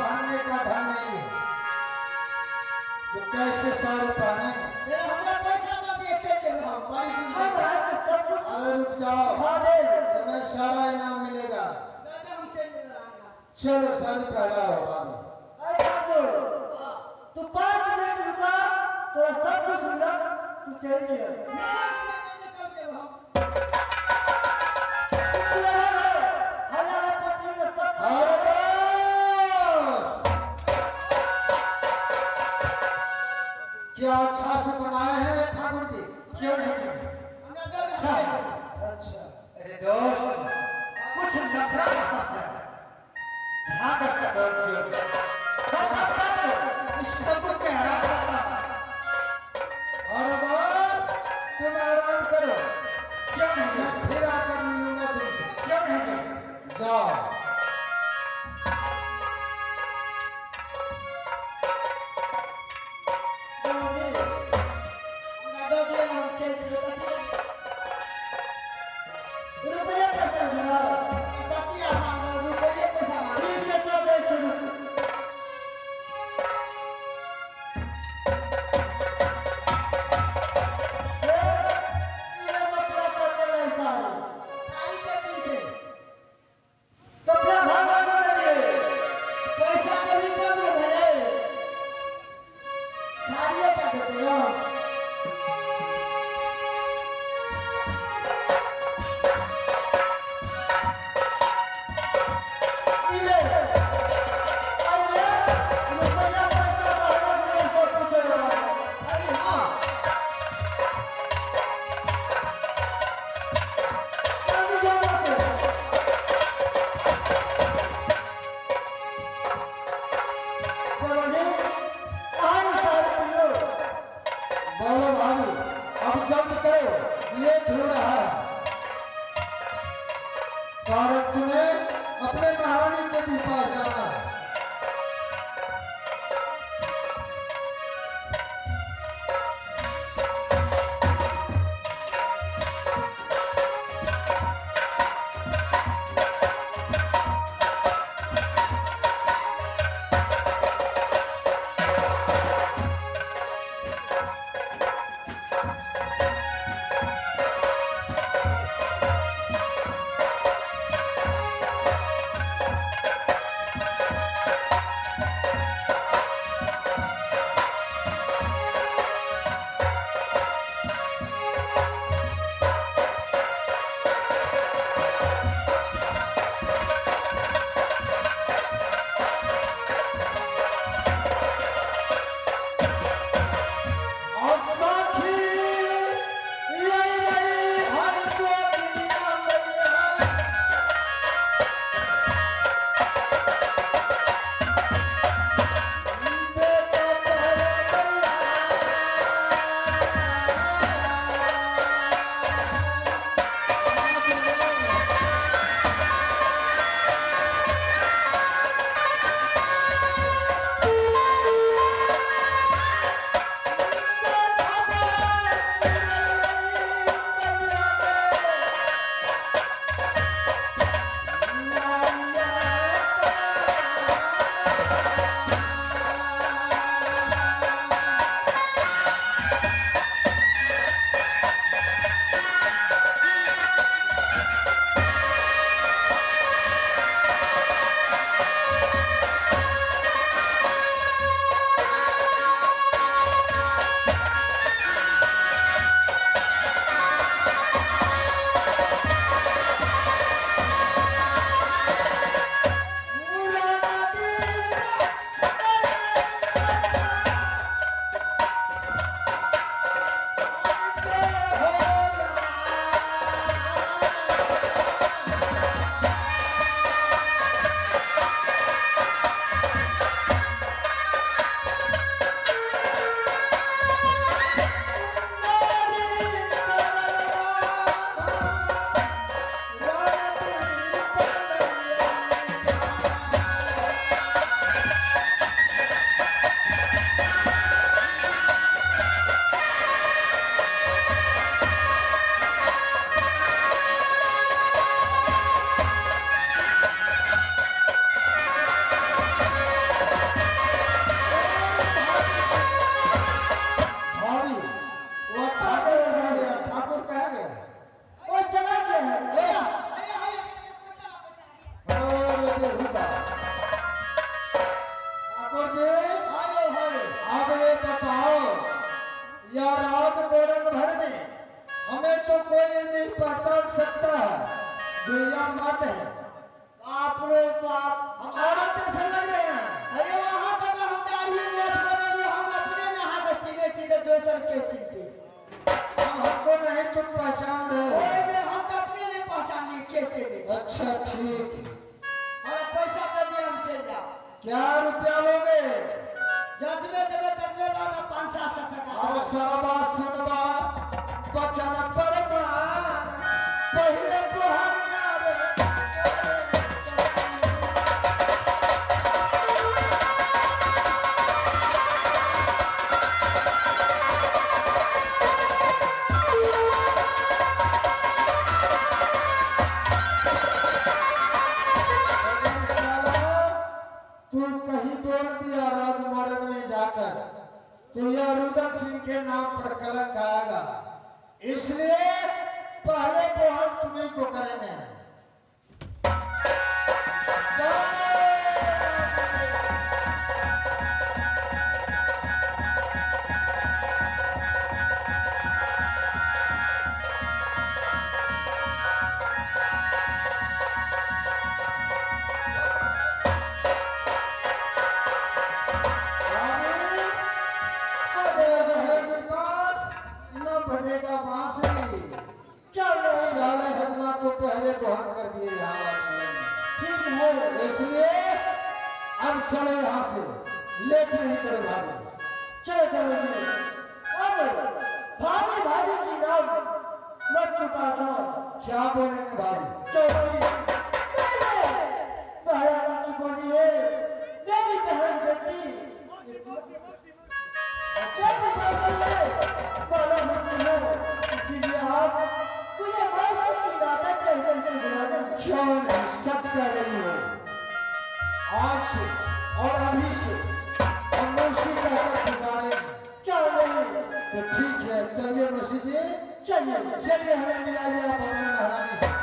पहनने का ढंग नहीं है, तो कैसे साड़ी पहनेंगे? हमरा पैसा दे दिए चल के हम बड़ी हम अहाँके सब कुछ अरे रुक जाओ, उठा देब। तुम्हें सारा इनाम मिलेगा। दादा हम चल जेबै। चलो साड़ी पहनाओ भाभी। अरे ठाकुर, तू 5 मिनट रुका, तोरा सब कुछ मिलत, तू चल जिया। मेला घूमे दादा चल जेबै हम। चुप रह रे, हला है पोटली में सब। अरे दोस्त, क्या अच्छा से बनाए हैं ठाकुर जी? क्यों नहीं? हमरा दे दे, हम चल जेबै। अच्छा। अरे दोस्त, कुछ लफड़ा में फंस गया, ध्यान रखना दोस्त जो। बस अब तक इस तंबू में आराम करता हूँ। अरे दोस्त, तुम आराम करो, क्यों नहीं? मैं फिर आकर मिलूंगा तुमसे। क्यों नहीं? जाओ। बाबूजी, हमरा दे दिए हम चल जेबै। कथी लेबै? रुपया पैसा लिया। कथी आ मांगब? रुपैये पैसा मांगब। ठीक छै, तोरा दै छी, रुक। ठाकुर जी, आयो हो। अब ये बताओ, या राज मोरंग भर में हमें तो कोई नहीं पहचान सकता है, दुनिया मत है। बाप रे बाप, हम औरत जैसे लग रहे हैं। अरे वहाँ तक हम दाढ़ी मोछ बनेलिए, हम अपने नहा के चिन्हे चिन्हे दोसर के चिन्हते। हम हमको नहीं तुम पहचान रहे। कोई नहीं, हम तो अपने नहीं पहचान लिए के चिन्हे। अच्छा ठीक। हमारा पैसा दे दिया, हम चल जाओ। क्या रुपया लोगे? जतबे देबे ततबे लो ना, 500-700 टका। अब सरबा सुनबा बचन परमान, पहले बुहानिया रे। तू कहीं बोल दिया राजमार्ग में जाकर तो यह रुदल सिंह के नाम पर कलंक आएगा, इसलिए पहले बोहन तुम्हें को करेंगे। पहले बोहन कर दिए यहाँ, ठीक है, इसलिए अब चलो यहाँ से, लेट नहीं करो भाभी। चलो चलो जी। अब भाभी भाभी की नाम मत पुकारना। क्या बोलेंगे भाभी? क्योंकि मैंने महारानी की बोली है, मेरी बहन बेटी मेरी मौसी है, माला होती है, इसीलिए आप मुझे मौसी की नाता कह के बुलाना। क्यों नहीं, सच कह रही हो। आज से और अभी से हम मौसी कहकर पुकारेंगे। क्या नहीं? तो ठीक है, चलिए मौसी जी, चलिए चलिए, हमें मिलाइए आप अपने महारानी से।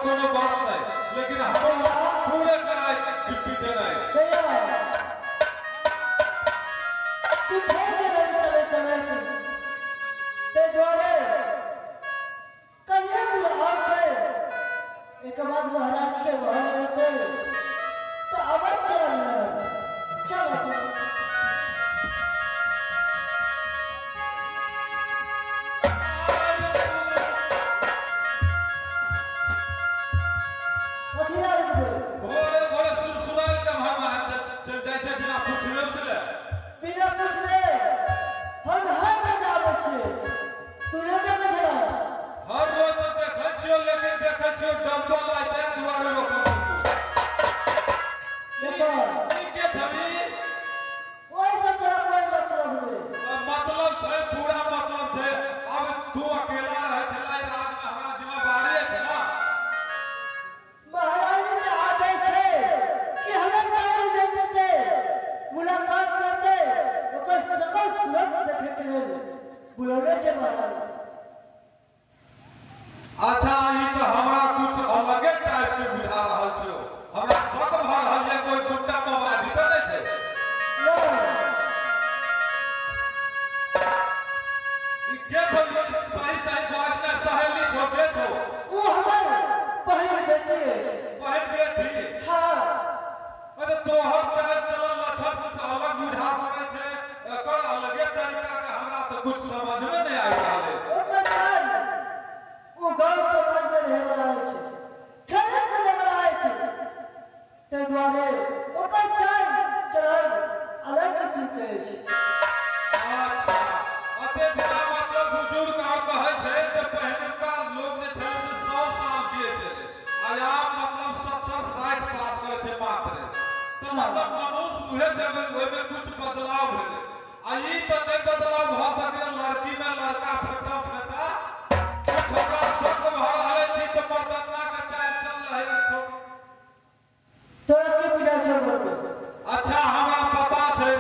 कोनो बात नहीं, लेकिन हमरा पूरे कराई ड्यूटी देना है। भैया तू खेल के रंग चले चले तू ते द्वारे कहिए दूर आम से एक बाद महारानी के महल रहते तो अवश्य चला मिला। चलो तू भोरे भोरे सुरसुराल के घर में चल जाए छे बिना पूछले उसले। बिना पूछले हम हर रोज आबै छियै, तू नहि देखै छला? हर रोज तो देखै छियो, लेकिन देखै छियो डब्बा लाय ते दुआरे लोक। देखो ई के छबी ओइ सब तोरा कोई मतलब नहीं। मतलब छै, पूरा मतलब छै। अब तू अकेला रहै छला राज में, हमरा जिम्मेदारी छै ना। महारानी के आदेश है कि हमर बहन बेटे से मुलाकात करते ओकर सकल सूरत देखे के लेल बुलौने छै महारानी। अच्छा ई तो हमरा कुछ अलगे टाइप के बुझा रहल छै, हमरा शक भ रहल छै कोई गुंडा मवादी त नहीं छै। ना ई के छौ? सही सही बात ने सहेली छौ के छौ? उ हमर बहन बेटी है। बहन बेटी? हाँ। अरे तोहर चाल चलन लक्षण कुछ अलग बुझा पड़े छै, एकर अलगे तरीका के हमरा तो कुछ समझ में नहीं आबि रहल है। ओकर चाल उ गांव समाज में रहे वाला छै, खेले कूदे वाला छै, ताहि दुआरे ओकर चाल चलन अलग किस्म के अछि। अच्छा अते दिना मतलब बुजुर्ग आर कहै छै जे पहिलुका लोग जे छलै से 100 साल जियै छलै, आ आब मतलब 70-60 पास करै छै मात्र। तो मतलब मनुष्य उहे छै, ओहिमे कुछ बदलाव भेलै। आ ई तऽ नहि बदलाव भऽ सकैए, लड़की में लड़का फेटा फेटा कुछ हमरा शक भऽ रहल अछि तऽ मर्दाना के चाल चल रहल छौ। तोरा की बुझाइ छौ घरमे? अच्छा हमरा पता छै,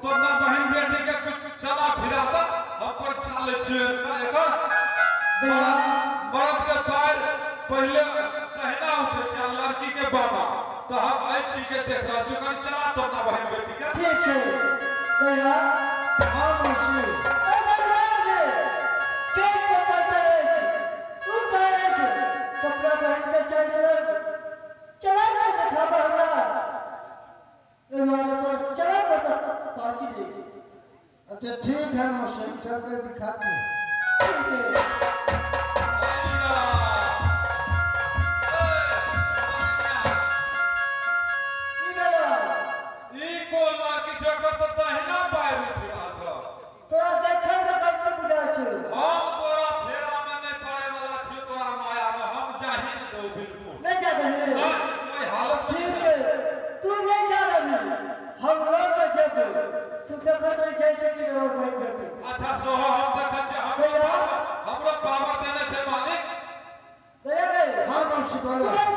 तोरा बहन बेटी के कुछ चला फिरा तऽ हम परीक्षा लै छियै एकर। मर्द के पैर पहिले दहिना उठै छै आ लड़की के बामा, तऽ हम एहि चीज के देख रहल छियै। कनि चला तोरा बहन बेटी के। ठीक छै भैया। हाँ मौसी। ए दरबार जे के चप्पल चलै छै उ कहै छै तऽ अपना बहन के चाल चलन चला के देखाबा हमरा, एहि दुआरे तोरा चला के पाँची दे। अच्छा ठीक है मौसी, हम चल कर दिखाते हैं। ठीक है। भैया, ए, बहिनिया, की भेलौ? ई कोन लड़की छै? एकर तऽ दहिना पैर उठि रहल छौ। तोरा देखै मे गलती बुझाइ छौ। हम तोरा फेरा में नहीं पड़े वाला छियो, तोरा माया में हम जाही नहीं देबो बिल्कुल। नहीं जा दही? नहीं, कोई हालत ठीक छै, तू नहीं जा दही, हम लऽ के जेबै। तू देखत रहि जाइ छै कि हमर बहन बेटी। अच्छा सोहो हम देखै छियै, हमरो भैया। पावर, हमरो पावर देने छै मालिक। भैया रे, हाँ मौसी तू बोलो। नहीं